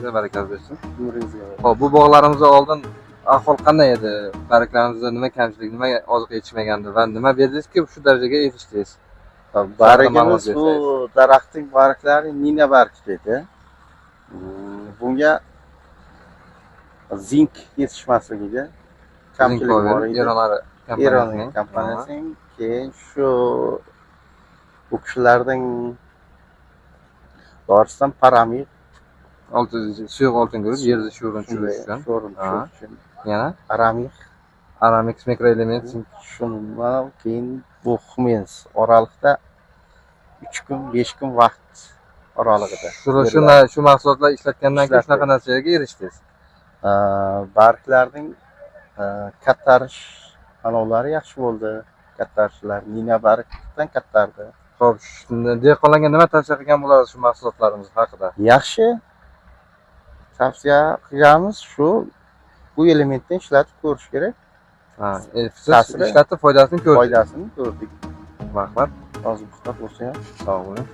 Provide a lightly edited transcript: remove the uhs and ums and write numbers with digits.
Umringizga barakat bersin. Umringizga barakat. Xo'p, bu bog'larimizda oldin ahvol qanday edi? Barglarimizda nima kamchilik, nima oziq yetishmagandi va nima berdingizki shu darajaga erishdingiz? Bargimiz Ma'lumot bu bersangiz. Daraxtning barglari nina barg deydi. Bunga zink yetishmasligiga kamchilik bor edi. Eronari Eron kompaniyasining. Kompaniyasining, keyin shu bu kishilarning dorisidan, Paramir. Oltin, suyuq oltin guruch, yerda sho'rini tushirish uchun. Sho'rini tushirish uchun. Yana Aramix. Aramix mikroelement, zink. Shuni, keyin bu Xumens oraliqda 3 kun, 5 kun vaqt oralig'ida Shu shu mahsulotlar ishlatgandan keyin Ishlatdik. Shunaqa natijaga erishdingiz. Barglarning kattarish anovlari yaxshi bo'ldi, kattarishlar nina bargdan kattardi. Xo'p, dehqonlarga nima tavsiya qilgan bo'lasiz shu mahsulotlarimiz haqida? Yaxshi, tavsiya qilganimiz shu, bu elementni ishlatib ko'rish kerak. Ha, siz Ta'siri- ishlatib foydasini ko'rdingiz. Foydasini ko'rdik. Rahmat. Hozir puxta bo'lsa ham. Sog' bo'ling.